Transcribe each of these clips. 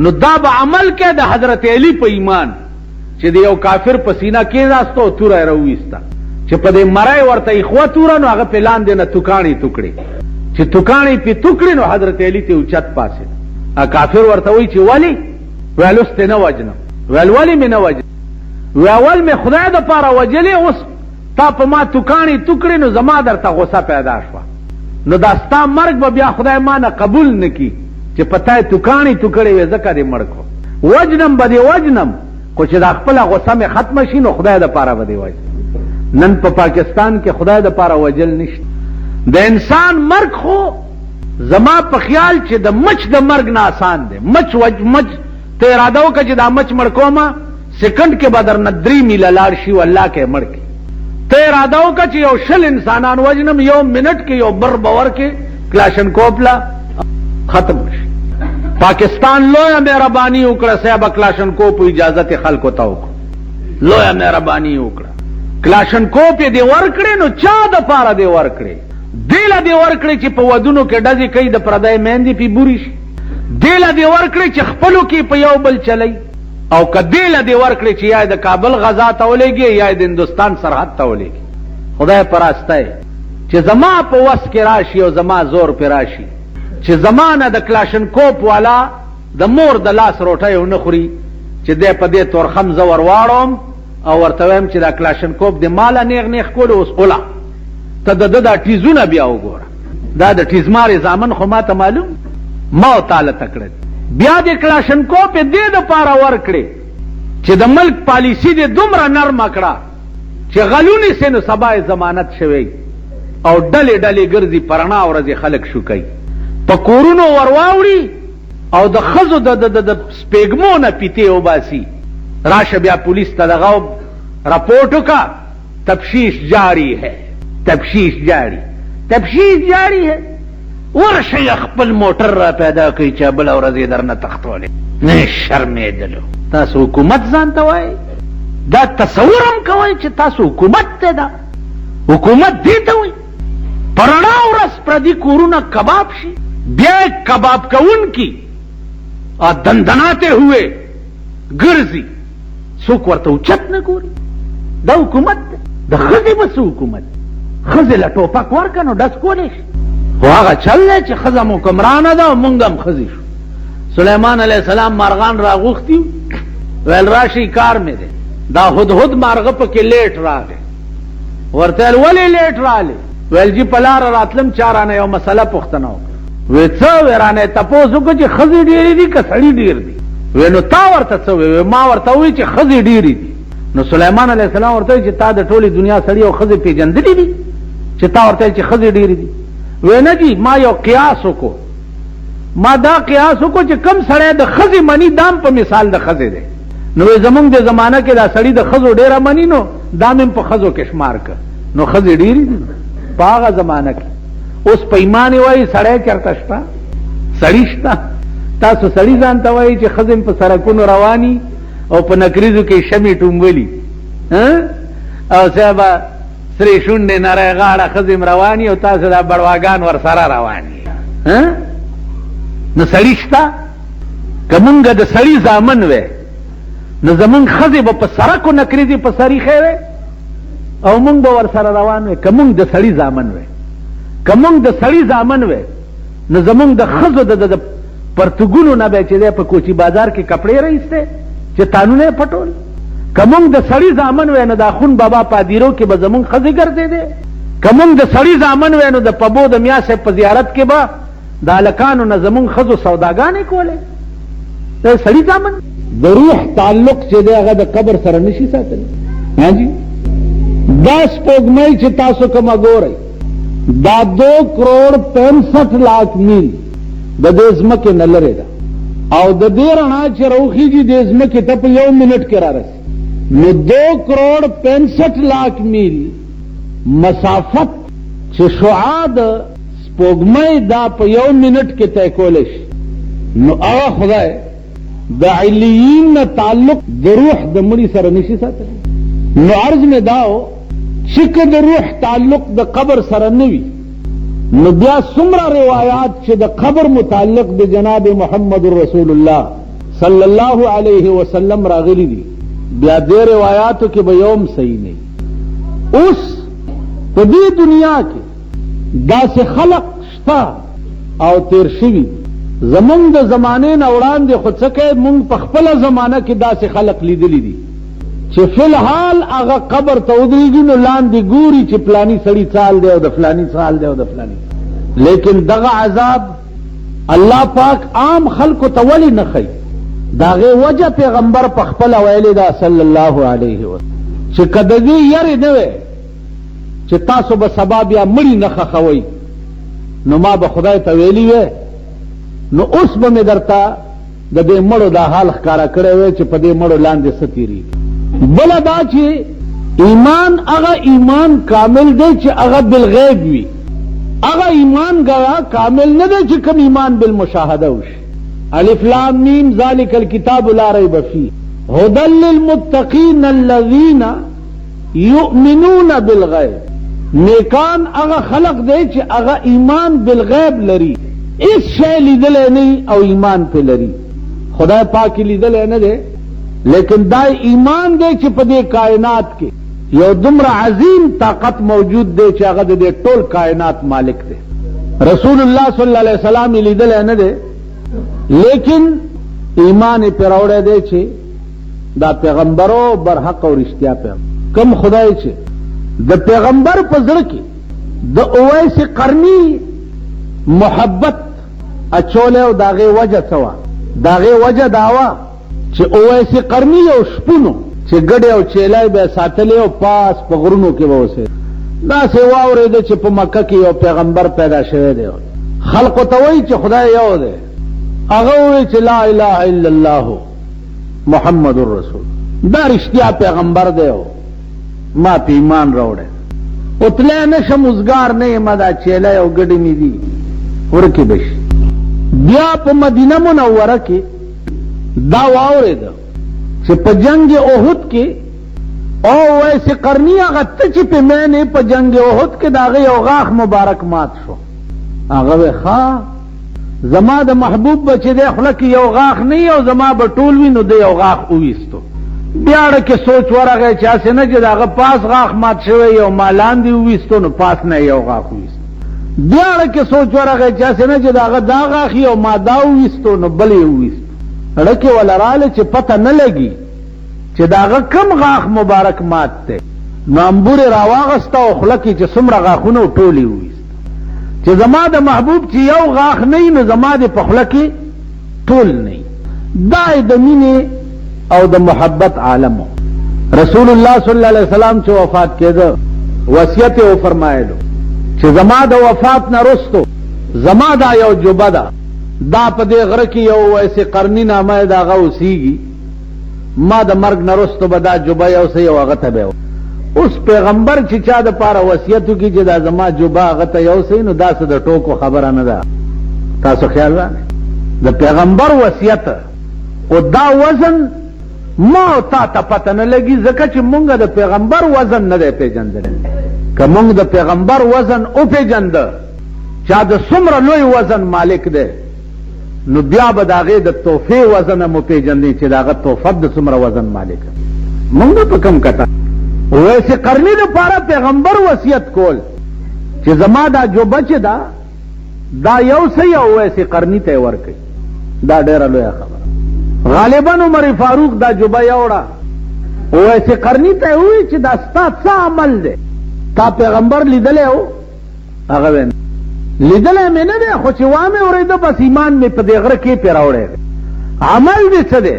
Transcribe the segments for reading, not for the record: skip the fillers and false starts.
نو دا به عمل کې د حضرت علی په ایمان چې د یو کافر په سینه کېناستو او توره یې راوویسته، چې په دې مرۍ ورته ایښوه توره، نو هغه پې لاندې نه توکاڼې تو کړې، چې توکاڼې پې تو کړې نو حضرت علي ترې اوچت پاڅېد. کافر ورته وایي چې ولې؟ ویل اوس ترې نه وژنم. ویل ولې مې نه وژنې؟ وی اول مې خدای دپاره وژلې، اوس تا په ما توکاڼې تو کړې نو زما درته غوسه پیدا شوه، نو دا ستا مرګ به بیا خدای ما نه قبول نه کړي چې په تا یې توکاڼې تو کړې وې ځکه دې مړ کړو. وژنم به دې وژنم، خو چې دا خپله غوسه مې ختمه شي نو خدای دپاره به دې وژنم. نن په پاکستان کې خدای دپاره وژل نشته. د انسان مرګ خو زما په خیال چې د مچ د مرګ نه اسان دی. مچ وج مچ ته اراده وکړه چې دا مچ مړ کومه، سیکنډ کې به درنه 3 میله لاړ شي، والله که یې مړ کړي. ته اراده وکړه چې یو 20 انسانان وژنم، یو منټ کې یو بر به ورکړې کلاشنکوف له ختم شي. پاکستان لویه مهرباني وکړه صاحب، کلاشنکوف اجازت یې خلکو ته وکړه، لویه مهرباني وکړه. کلاشنکوف یې دې ورکړې نو چا دپاره دې ورکړې؟ دې له دې ورکړې چې په ودونو کې ډزې کوي، د پردی میندې پې بوري شي. دې له دې ورکړې چې خپلو کې په یو بل چلوي. او که دې له دې ورکړې چې یا یې د کابل غزا ته ولېږي یا یې د هندوستان سرحد ته ولېږي. خدای په راسته یې چې زما په وس کې راشي او زما زور پې راشي چې زما نه د کلاشنکوپ والا د مور د لاس روټۍ ونه خوري، چې دی په دې تورخم زه ور واړوم او ورته وایم چې دا کلاشنکوپ دې ماله نیغ نیغ کولو، اوس اوله ته د ده دا ټیزونه بیا وګوره، دا د ټیزمارې زامن خو ماته معلوم، ما او تاله تکړه دي. بیا دې کلاشنکوپ یې دې دپاره ورکړې چې د ملک پالیسي دې دومره نرمه کړه چې غلونې سي نو سبا یې ضمانت شوی او ډلې ډلې ګرځي، په رڼا ورځ یې خلک شوکوي، په کورونو ورواوړي او د ښځو د د د سپېږمو نه پیتې وباسي. راشه بیا پولیس ته دغه رپورټ وکړه، تفشیش جاری ہے، تفشیش جاری، تفشیش جاری ہے. ورشئ خپل موټر را پیدا کړئ چې بله ورځ یې درنه تښتولی. نه شرمېدلو. تاسو حکومت ځان ته وایئ، دا تصور هم کوئ چې تاسو حکومت دی؟ دا حکومت دې ته وایي په رڼا ورځ پردي کورونه کباب شي، بیا کباب کوونکي دندناتے ہوئے ګرځي، څوک ورته اوچت نه ګوري. دا حکومت دی. د ښځې به څه حکومت؟ ښځې له ټوپک ورکړه نو ډز کولی شي، خو هغه چل دی چې ښځه مو حکمرانه ده او موږ هم ښځې شو. سلیمان علیه السلام مارغان راغوښتي، ویل راشي کار مې دی. دا هدهد مارغه پکې لیټ راغی، ورته ویل ولې لیټ راغلی؟ ویل جي په لاره راتلم چا رانه یو مسله پوښتنه وکړه. وی څه؟ وی رانه یې تپوس وکړو چې ښځې ډېرې دي که سړي ډېر دي؟ وی نو تا ورته څه وی؟ وی ما ورته ووی چې ښځې ډېرې دي. نو سلیمان علیه السلام ورته وی چې تا د ټولې دنیا سړي او ښځې پېژندلې دي چې تا ورته ویل چې ښځې ډېرې دي؟ وی نه جي، ما یو قیاس وکړو، ما دا قیاس وکړو چې کم سړی د ښځې مني دام په مثال د ښځې دی. نو وی زمونږ د زمانه کې دا سړي د ښځو ډېره مني، نو دا مې په ښځو کې شمار کړ، نو ښځې ډېرې دي په هغه زمانه کې. اوس په ایمان وایي سړی چېرته شته؟ سړي شته؟ تاسو سړي ځان ته وایي چې ښځې په سړکونو رواني او په نکریزو کې شمې ټومبلي او صاحب سرې شونډې نری غاړه ښځې هم رواني او تاسو دا بړواګان ورسره رواني. نو سړي شته؟ که مونږ د سړي زامن وی نو زمونږ ښځې به په سرکو نکریزې په سر ایښی وی او مونږ به ورسره روان وی. که مونږ د سړي زامن وی، که مونږ د سړي زامن وی نو زمونږ د ښځو د پرتګونو نه به چې دی په کوچي بازار کې کپړې راایستی چې تانونه یې پټول. که مونږ د سړي زامن وی نو د اخون بابا په ادیرو کې به زمونږ ښځې ګرځېدې. که مونږ د سړي زامن وی نو د پبو د میا صاحب په زیارت کې به د هلکانو نه زمونږ ښځو سوداګانې کولې. دا سړي زامن. د روح تعلق چې دی هغه د قبر سره نشي ساتلی. ها جی، دا سپوږمۍ چې تاسو کومه ګورئ دا 2 کروڑ 65 لاک میل د دې ځمکې نه لرې ده، او د دې رڼا چې راوخیږي دې ځمکې ته په یو منټ کې رارسي. نو 2 کروڑ 65 لاک میل مسافت چې شعاع د سپوږمۍ دا په یو منټ کې طی کولی شي، نو هغه خدای د علیین نه تعلق د روح د مړي سره نشي ساتلی. نو عرض مې دا و چې که د روح تعلق د قبر سره نه وي نو بیا څومره روایات چې د قبر متعلق د جناب محمد رسول الله صلی الله علیه وسلم راغلي دي، بیا دې روایاتو کې به یو هم صحیح نه وي. اوس په دې دنیا کې داسې خلق شته او تیر شوي زمونږ د زمانې نه وړاندې، خو څه کوې، مونږ په خپله زمانه کې داسې خلق لیدلي دي چې فی الحال هغه قبر ته ودرېږي نو لاندې ګوري چې فلاني سړي څه حال دی او د فلاني څه حال دی او د فلاني. لیکن دغه عذاب الله پاک عام خلکو ته ولې نه ښیي؟ د هغې وجه پیغمبر په خپله ویلې ده صلی الله علیه وسلم چې که د دې یرې نه وی چې تاسو به سبا بیا مړي نه ښخوئ نو ما به خدای ته ویلي وی، نو اوس به مې درته د دې مړو دا حال ښکاره کړی وی چې په دې مړو لاندې څه تېرېږي. بله دا چې ایمان هغه ایمان کامل دی چې هغه بالغیب وي، هغه ایمان ګویا کامل نه دی چې کوم ایمان بالمشاهده وشي. الف لام میم ذلک الکتاب لا ریب فیه هدی للمتقین الذین یؤمنون بالغیب، نیکان هغه خلق دی چې هغه ایمان بالغیب لري، هیڅ شی لیدلی نه او ایمان پې لري. خدای پاک یې لیدلی نه دی، لیکن دا ایمان دی چې په دې کائنات کې یو دومره عظیم طاقت موجود دی چې هغه د دې ټول کائنات مالک دی. رسول الله صلی الله علیه وسلم یې لیدلی نه دی، لیکن ایمان یې پرې راوړی دی چې دا پیغمبرو برحق او رښتیا پیغمبر. کوم خدای چې د پیغمبر په زړه کې د اویس قرني محبت اچولی او د هغې وجه څه وه؟ د هغې وجه دا وه چې اویس قرني یو شپون و چې ګډې او چیلای به یې ساتلې او پاس په غرونو کې به اوسېده. داسې واورېده چې په مکه کې یو پیغمبر پیدا شوی دی، خلقو ته وایي چې خدای یو دی. هغه وویل چې لا اله الا الله محمد رسول، دا رښتیا پیغمبر دی او ما په ایمان راوړی. او تللی نه شم، وزګار نه یم، دا چیلی او ګډې مې دي، ورکې به شي. بیا په مدینه منوره کې دا واورېده چې په جنګ احد کې او ویس قرني هغه ته چې په مینې په جنګ احد کې د هغه یو غاښ مبارک مات شو. هغه وی ښه زما د محبوب به چې دی خوله کې یو غاښ نه وي او زما به ټول وي، نو ده یو غاښ وویستو. بیا اړه کې سوچ ورغی چې هسې نه چې د هغه پاس غاښ مات شوی او ما لاندې وویستو، نو پاس نه یو غاښ وویستو. بیا اړه کې سوچ ورغی چې هسې نه چې د هغه دا غاښ او ما دا وویستو، نو بل یې وویستو. اړه کې وله راغله چې پته نه لګي چې د هغه کوم غاښ مبارک مات دی، نو امبور یې راواغسته او خوله کې چې څومره غاښونه وو ټول یې وویست چې زما د محبوب چې یو غاښ نه وي نو زما دې په خوله کې ټول نه وي. دا یې د مینې او د محبت عالم و. رسول الله صلی الله علیه وسلم چې وفات کېده وصیت یې وفرمایلو چې زما د وفات نه وروسته زما دا یو جبه ده، دا په دې غره کې یو ویسې قرني نامه یې د هغه اوسېږي، ما د مرګ نه وروسته به دا جبه یوسئ او هغه ته به. اوس پیغمبر چې چا د پاره وصیت وکړي چې دا زما جبه هغه ته یوسئ، نو دا څه د ټوکو خبره نه ده. تاسو خیال را د پیغمبر وصیت او دا وزن ما او تا ته پته نه لګي، ځکه چې مونږ د پیغمبر وزن نه دی پېژندلی. که مونږ د پیغمبر وزن وپېژنده چا د څومره لوی وزن مالک دی، نو بیا به د هغې د تحفې وزن هم وپېژندې چې د هغه تحفه د څومره وزن مالک. مونږ په کوم کتار اویس قرني دپاره پیغمبر وصیت کول چې زما دا جوبه چې ده دا یو څه یو اویس قرني ته یې ورکړي. دا ډېره لویه خبره. غالبا عمر فاروق دا جوبه یوړه، اویس قرني ته یې وویل چې دا ستا څه عمل دی، تا پیغمبر لیدلی و؟ هغه ویل لیدلی مې نه دی، خو چې وامې اورېده بس ایمان مې په دې غره کې پرې راوړی دی. عمل دې څه دی؟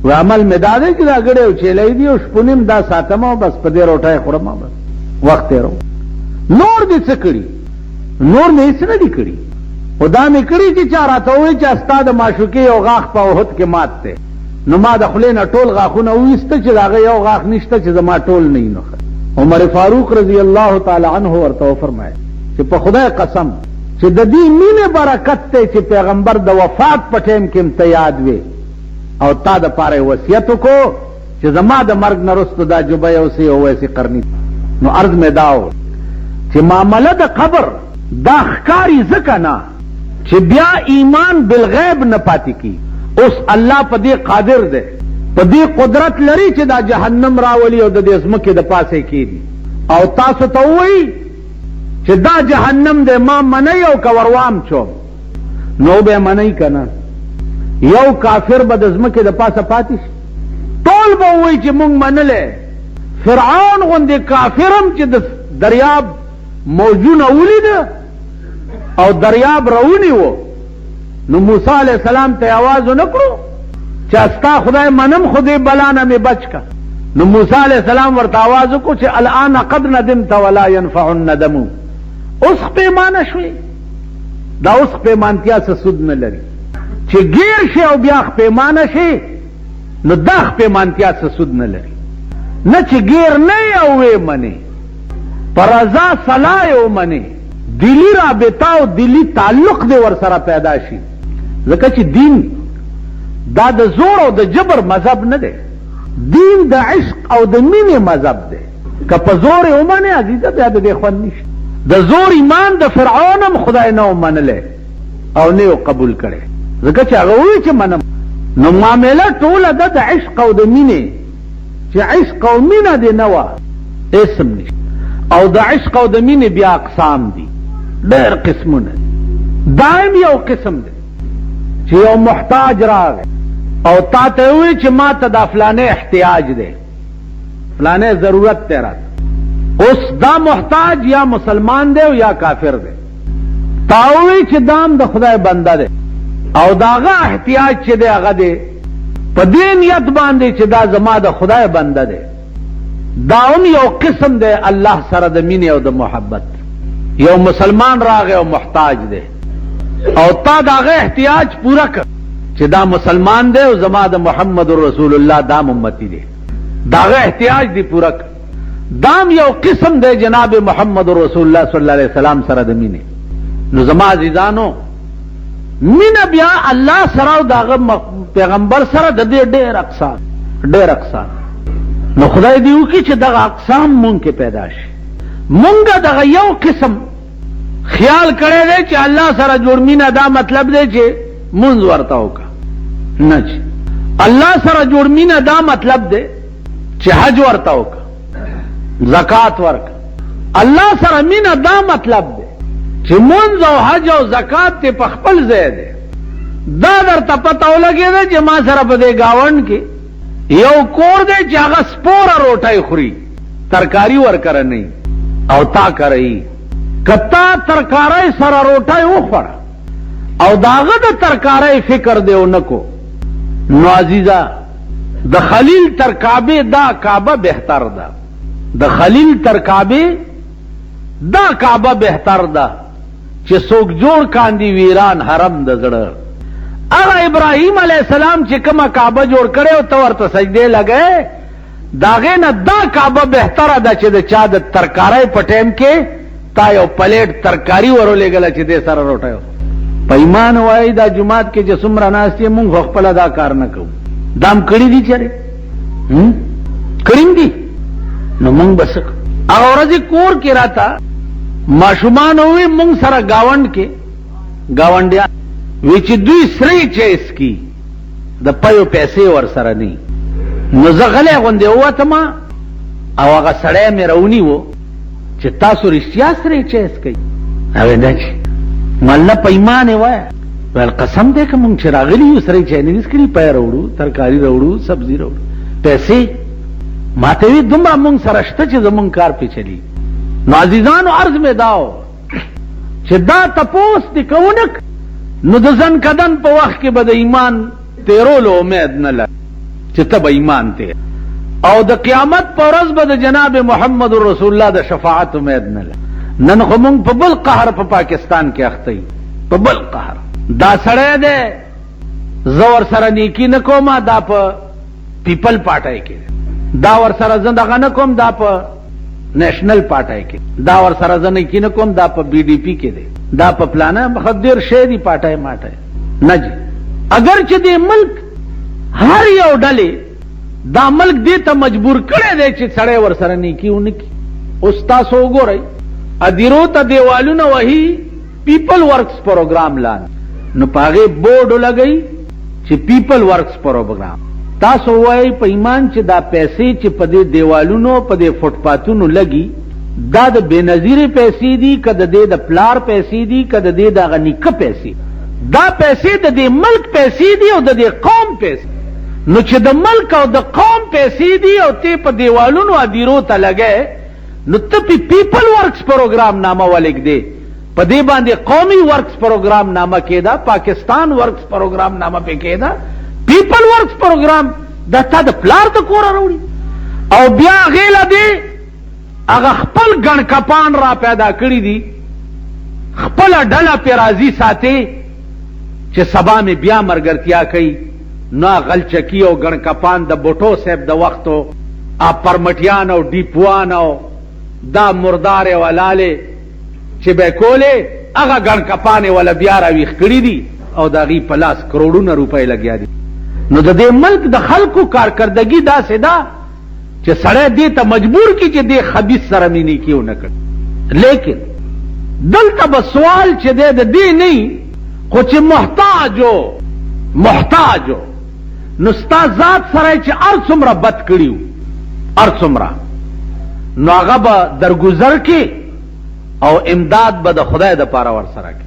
وی عمل مې دا دی چې دا ګړی او چیلی دي او شپون هم دا ساتم او بس په دې روټۍ خورم او بس وخت تېروم. نور دې څه کړي؟ نور مې هېڅ نه دي کړي، خو دا مې کړي چې چا راته وویل چې ستا د معشوقې یو غاښ په احد کې مات دی، نو ما د خولې نه ټول غاښونه وویسته چې د هغه یو غاښ نشته چې زما ټول نه وي. نو عمر فاروق رضی الله تعالی عنه ورته وفرمایل چې په خدای قسم چې د دې مینې برکت دی چې پیغمبر د وفات په ټایم کې هم ته یاد وې او تا د پاره وصیت وکړو چې زما د مرګ نه وروسته دا جبه یوسئ او ویسې قرني. نو عرض مې دا و چې معامله د قبر دا ښکاري ځکه نه چې بیا ایمان بالغیب نه پاتې کی. اوس الله په دې قادر دی، په دې قدرت لري چې دا جهنم راولي او د دې ځمکې د پاسه یې کېږدي او تاسو ته ووایي چې دا جهنم دی، ما منئ او که وروام چوم، نو به یې منئ که نه؟ یو کافر به د ځمکې د پاسه پاتې شي؟ ټول به ووایي چې موږ منلی. فرعون غوندې کافر هم چې د دریاب موجونه ولید او دریاب راونیو، نو موسی علیه السلام ته آواز ونه کړو چې ستا خدای منم خو دې بلا نه مې بچ که. نو موسی علیه السلام ورته آواز وکړو چې الان قد ندمت ولا ينفع الندم، اوس پېمانه شوې، دا اوس پېمانتیا څه سود نه لري. چې ګیر شي او بیا پېمانه شي نو دا پېمانتیا څه سود نه لري. نه چې ګیر نه او وې منې، په رضا صلاح یې ومنې، دلي رابطه او دلي تعلق دې ورسره پیدا شي. ځکه چې دین دا د زور او د جبر مذهب نه دی، دین د عشق او د مینې مذهب دی. که په زور یې ومنې عزیزه بیا د دې خوند نشته. د زور ایمان د فرعون هم خدای نه ومنلی او نه یې قبول کړی، ځکه چې هغه وویل چې منم. نو معامله ټوله ده د عشق او د مینې، چې عشق او مینه دې نه وه اسم نشته. او د عشق او د مینې بیا اقسام دي، ډېر قسمونه دي. دایم یو قسم دی چې یو محتاج راغی او تا ته وویل چې ما ته دا فلانې احتیاج دی، فلانې ضرورت دی راته. اوس دا محتاج یا مسلمان دی او یا کافر دی، تا وویل چې دا هم د خدای بنده دی او د هغه احتیاج چې دی هغه دی په دې نیت باندې چې دا زما د خدای بنده دی. دا هم یو قسم دی الله سره د مینې او د محبت. یو مسلمان راغی او محتاج دی او تا د هغه احتیاج پوره کړ چې دا مسلمان دی او زما د محمد رسول الله دا امتی دی، د هغه احتیاج دی پوره کړ. دام یو قسم دی جناب محمد رسول الله صلی الله علیه وسلم سره د مینې. نو زما عزیزانو، مینه بیا الله سره او د هغه پیغمبر سره د دې ډېر اقسام، ډېر اقسام. نو خدای دې وکړي چې دغه اقسام مونږ کې پیدا شي. مونږ دغه یو قسم خیال کړی دی چې الله سره جوړ مینه دا مطلب دی چې مونځ ورته وکړه، نه چې الله سره جوړ مینه دا مطلب دی چې حج ورته وکړه، زکات ورکړه. الله سره مینه دا مطلب دی چې مونځ او حج او زکات ته په خپل ځای دی. دا درته پته ولګېده چې ما سره په دې ګاونډ کې یو کور دی چې هغه سپوره روټۍ خوري، ترکاری ورکره نه او تا کره یي. که تا ترکاری سره روټۍ وخوړه او د هغه د ترکارۍ فکر دی ونه کو، نو عزیزه د خلیل تر کعبې دا کعبه بهتر ده، د خلیل تر کعبې دا کعبه بهتر ده چې څوک جوړ کاندي ویران حرم د زړه. هغه ابراهیم علیه السلام چې کومه کعبه جوړ کړې او ته ورته سجدې لګې، د هغې نه دا کعبه بهتره ده چې د چا د ترکارۍ په ټایم کې تا یو پلیټ ترکاری ورولېږله چې دې سره روټۍ وخوره. په ایمان وایي دا جومات کې چې څومره ناست یې مونږ خو خپله دا کار نه کوو، دا هم کړي دي چېرې کړي دي، نو مونږ به څه کوو؟ هغه ورځ کور کې راته ماشومانو وویل مونږ سره ګاونډ کې ګاونډیان وی چې دوی سرې چای څکي، د پیو پیسې ورسره نه، نو زه غلی غوندې ووتم او هغه سړی مې راونیو چې تاسو رښتیا سرې چای څکئ؟ هغې نه چې مله په ایمان یې وایه. ویل قسم دی که مونږ چې راغلي یو سرې چای نه دي څکلي، پی راوړو، ترکاري راوړو، سبزي راوړو، پیسې ماته وی دومره مونږ سره شته چې زمونږ کار پې چلي. نو عزیزانو عرض مې دا و چې دا تپوس دې کوونک نو د ځن کدن په وخت کې به د ایمان تیرولو امید نه لري چې ته به ایمان تیر، او د قیامت په ورځ به د جناب محمد رسول الله د شفاعت امید نه لري. نن خو مونږ په بل قهر په پاکستان کې اخته یو، په بل قهر. دا سړی دی زه ورسره نیکي نه کوم، دا په پیپل پارټۍ کې دی، دا ورسره زه دغه نه کوم، دا په نېشنل پارټۍ کې، دا ورسره زه نیکي نه کوم، دا په بي ډي پي کې دی، دا په پلانه خو ډېر شی دي پارټۍ ماټۍ. نه جي، اګر چې دې ملک هر یو ډلې دا ملک دې ته مجبور کړی دی چې سړی ورسره نیکي ونه کړي. اوس تاسو وګورئ ادیرو ته دیوالونه وهي پیپل ورکس پروګرام لاندې، نو په هغې بورډ ولګوي چې پیپل ورکس پروګرام. تاسو ووایئ په ایمان چې دا پیسې چې په دې دیوالونو په دې فوټپاتونو لګي دا د بېنظیرې پیسې دي که د دې د پلار پیسې دي که د دې د هغه نیکه پیسې؟ دا پیسې د دې ملک پیسې دي او د دې قوم پیسې. نو چې د ملک او د قوم پیسې دي او ته په دیوالونو ادیرو ته لګې نو ته پې پیپل ورکس پروګرام نامه ولې ږدې؟ په دې باندې قومي ورکس پروګرام نامه کېده، پاکستان ورکس پروګرام نامه پې کېده، پیپل ورکس پروګرام دا تا د پلار د کوره راوړي او بیا هغې له دې هغه خپل ګڼکپان را پیدا کړي دي، خپله ډله پې راضي ساتي چې سبا مې بیا مرګرتیا کوي. نو غلچکي او ګڼکپان د بوټو صاحب د وخت او پرمټیان او ډیپوان او دا مردارې او حلالې چې به کولې هغه ګڼ کپان یې وله بیا راویښ کړي دي او د هغوی په لاس کروړونه روپۍ لګیا دي. نو د دې ملک د خلکو کارکردګي داسې ده چې سړی دې ته مجبور کړي چې دې خبیث سره مې نیکي ونه کړي. لیکن دلته به سوال چې دی د دې نه خو چې محتاج محتاج نو ستا ذات سره چې هر څومره بد کړي وو، هر څومره، نو هغه به درګذر کې او امداد به د خدای دپاره ورسره کې.